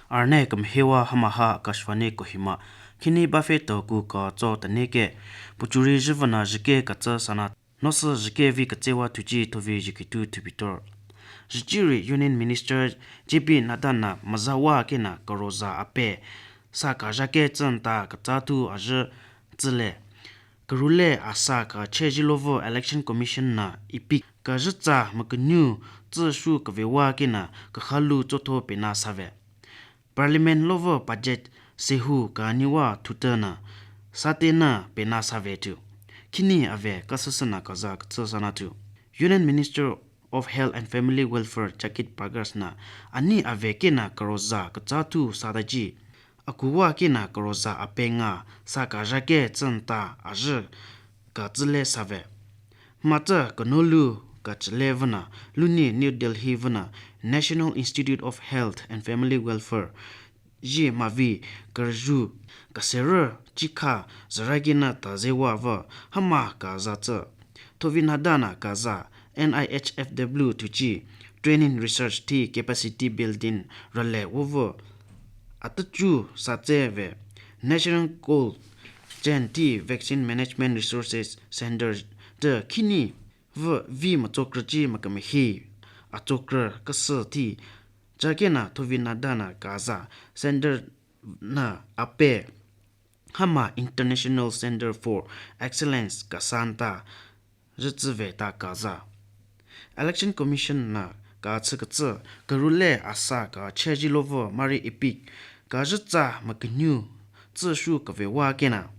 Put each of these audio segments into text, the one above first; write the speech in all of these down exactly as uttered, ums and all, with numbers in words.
Arne kamahewa hamaha Akashvani Kohima. Khini bafeto ku kacho taneke. Puchuri jivana jike katsa sana. Nosa jike vi katsewa tuji tovi jikitu tubitor. Jijiri Union Minister J P Nadda na mazawa kena karoza ape. Sa kajake tsanta katsatu aje tsile. Karule asa kache jilovo Election Commission na ipik. Kajatsa makanyu tsashu kavewa kena kakhalu chotho pena save. Parliament lovo budget sehu kaniwa thutana satena pena save tu. Khini ave kasasana kaza katsa sana tu. Union Minister of Health and Family Welfare Jagit Prakash na ani ave kena karoza katsatu sadaji. Akuwa kena karoza apenga sa kajake tsanta aje katsile save. Mata kanolu kachile vana luni New Delhi vana National Institute of Health and Family Welfare ji mavi karju kasere chikha zaragina tazewa va hama kaza tsa. Tovi Nadda na kaza N I H F W tuji training research ti capacity building rale wovo. Atachu satse ve National Cold Chain ti Vaccine Management Resources Center te khini ve vi machokra ji makamahi achokra kasa ti. Jakena Tovi Nadda na kaza center na ape hama International Center for Excellence kasanta jitsüve ta kaza. Election Commission na katsü katsü karule asa kache jilovo mari ipik kajatsa makanyu tsashu kavewa kena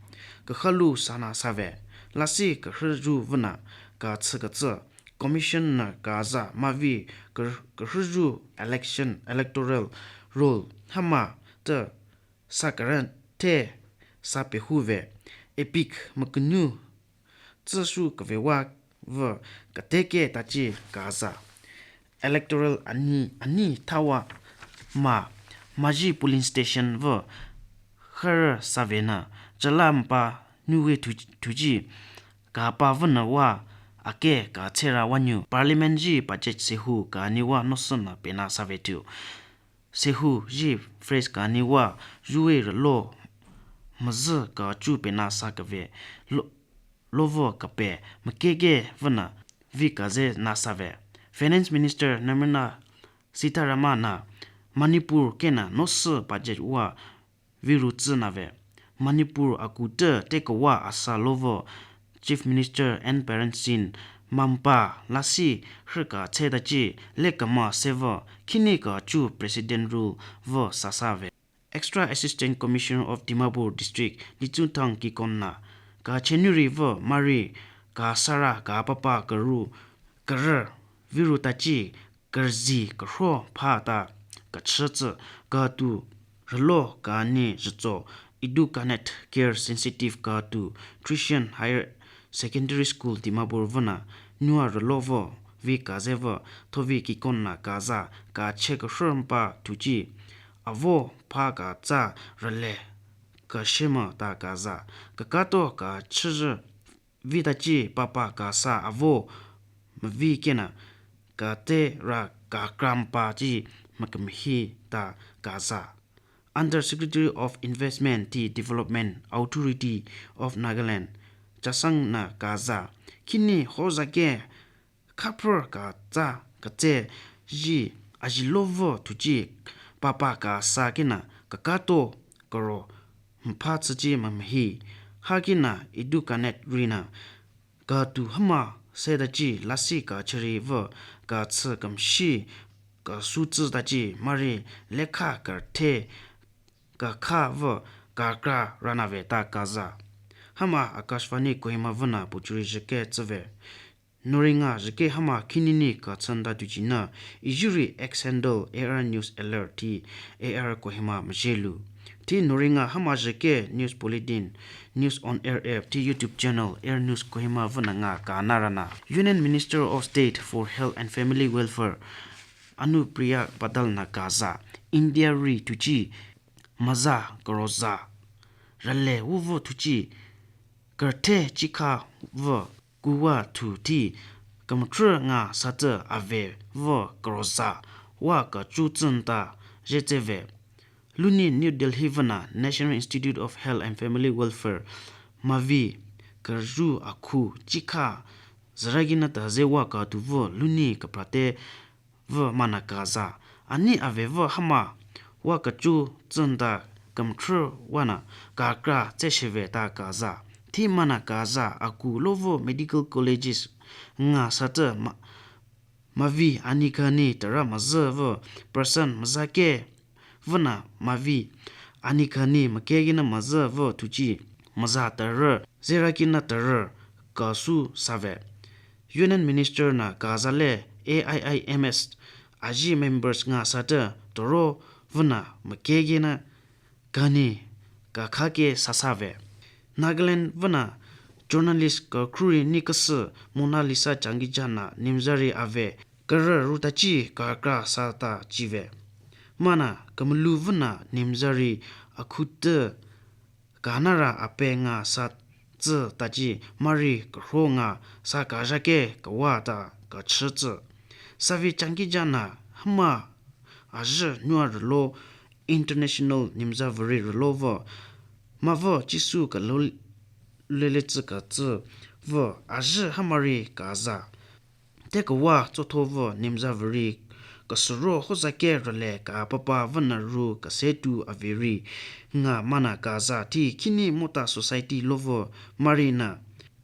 kakhalu sana save. Lasi kahrüju vana katsü katsü Commission na kaza mavi kar-, kahrüju election electoral roll hama te sakaran te sapehuve ipik makanyu tsashu kavewa va kateke taji kaza. Electoral ani, ani thawa ma, maji polling station va khara savena jalampa nuwe tu-, tuji kapa vana wa ake katsera wanyu Parliament ji budget sehu kaniwa nosana pena save tu. Sehu ji phrase kaniwa juwe ralo mazü kachu pena sakave lo-, lovo kape makeke vana vi kaze na save. Finance Minister Nirmala Sitharaman na Manipur kena nosa budget wa viru tsü nave. Manipur aku te tekawa asa lovo Chief Minister N Biren Singh mampa lasi hrika tsetaji lekama seva khini kachu President rule vo sasave. Extra Assistant Commissioner of Dimapur District Lichungthang Kikon na kachenuri vo mari kasara kapapa karu karar viru taji karzi kahro pha ta kachütsü katu ralo kani jitso Educanet Care Sensitive katu Christian Higher Secondary School Dimapur vana nua ralo vo vi kaze vo Tovi Kikon na kaza kache kahrompa tuji avo pha katsa rale kashema ta kaza kakato kachüjü vi taji papa kasa avo mavi kena kate ra kakrampa ji makamahi ta kaza. Under Secretary of Investment ti Development Authority of Nagaland Chasang na kaza khini hozake khapur katsa katse ji aji lovo tuji papa kasa kena kakato karo mpha tsüji mamahi ha kena Educanet rina katu hama setaji lasi kacheri vo katsü kamshi kasutsü taji mari lekha karthe kakha vo kakra ranave ta kaza. Hama Akashvani Kohima vana puchuri jeke tsüve. Noringa jeke hama khinini katsanda tuji na ijuri X handle A R News Alert ti A R Kohima majelu. Ti noringa hama jeke News Bulletin, News on Air app ti YouTube channel Air News Kohima vana nga kanarana. Union Minister of State for Health and Family Welfare Anupriya Patel-nü kaza, India ri thuchi maza karoza rale wuvu thuchi karthe chikha vü kuwa thuthi kamthrü nga satü ave vü karoza wa kachu tsünta jetseve. Luni New Delhi vünü National Institute of Health and Family Welfare, mavi, karju akhu chikha zürakinü taze wa katu vü luni kaprate vü manü kaza. Ani ave vü hama wa kachu tsünta kamthrü wanü kakra tsesheve ta kaza. Thi manü kaza aku lo vü medical colleges nga satü ma mavi ani khani tara mazü vü percent mazake vünü mavi ani khani makekinü mazü vü thuchi maza tarü zerakinü tarü kasu save. Union Minister-nü kaza le A I I M S aji members nga satü toro vünü makekinü khani kakhake sasave. Nagaland vünü journalist kakhruri niküsü Monalisa Changkija-nü nimzari ave karü rutachi kakra sata chive. Manü kümülu vünü nimzari akhutü kanara ape nga sa tsü tachi mari kahro nga sa kajake kawa ta kachü tsü. Savi Changkija-nü hüma ajü nua rülo international nimzavüri rülo vü mavü chisu kalo lele tsü katsü vü ajü hümari kaza. Te kawa tsotho vü nimzavüri kasuro hozake rale kapapa vünü ru kasetu averi nga manü kaza thi khini mota society lo vü marinü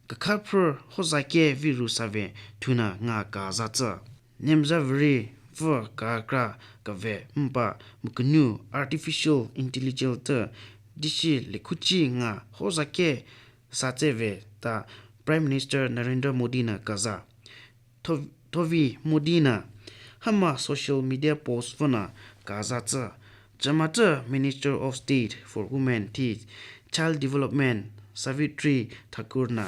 kakhaprü hozake viru save thunü nga kaza tsü. Nimzavüri vü kakra kave mba mükünyu artificial intelligence tü dishi likhuchi nga hozake satseve ta Prime Minister Narendra Modi-nü kaza. Tho-, Thovi Modi-nü hüma social media post vünü kaza tsü. Jamatsü Minister of State for Women thi Child Development Savitri Thakur-nü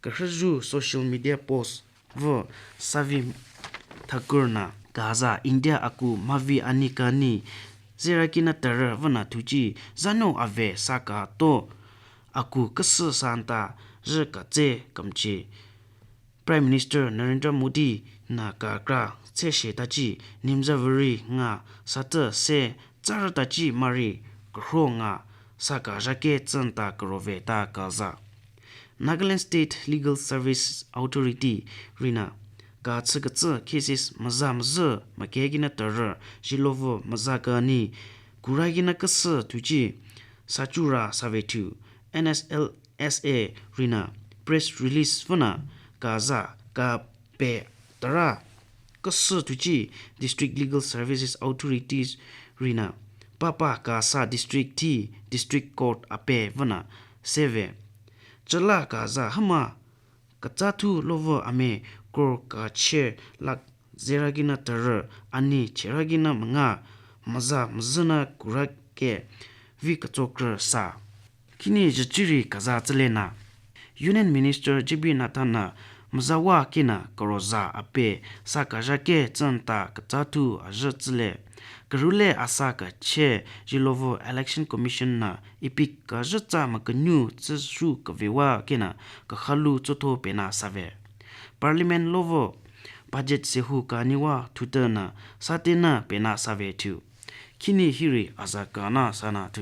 kahrüju social media post vü Savi Thakur-nü kaza India aku mavi ani khani zerakinü tarü vünü thuchi zanu ave saka to aku kasü santa jü katse kamchi. Prime Minister Narendra Modi-nü kakra tseshe tachi nimzavüri nga satü se tsarü tachi mari kahro nga saka jake tsünta karove ta kaza. Nagaland State Legal Services Authority rinü katsü katsü cases maza mazü makekinü tarü jilovü maza khani kurakinü kasü thuchi sachura save thu N S L S A rinü press release vünü kaza kape tara kasü thuchi District Legal Services Authorities rinü papa kasa district thi district court ape vünü seve. Chüla kaza hüma katsathu lovü ame crore kache lakh zerakinü tarü ani cherakinü münga maza mazünü kurake vi katsokrü sa. Khini jüchiri kaza tsülenü Union Minister J B Nadda-nü mazawa kinü karoza ape saka jake tsünta katsathu ajü tsüle. Karule asa kache jilovü Election Commission-nü ipik kajütsa mükünyu tsüshu kavewa kinü kakhalu tsotho penü save. Parliament lovü budget sehu kaniwa thutünü satenü penü save thu. Khini hiri aza kanü sanü thu.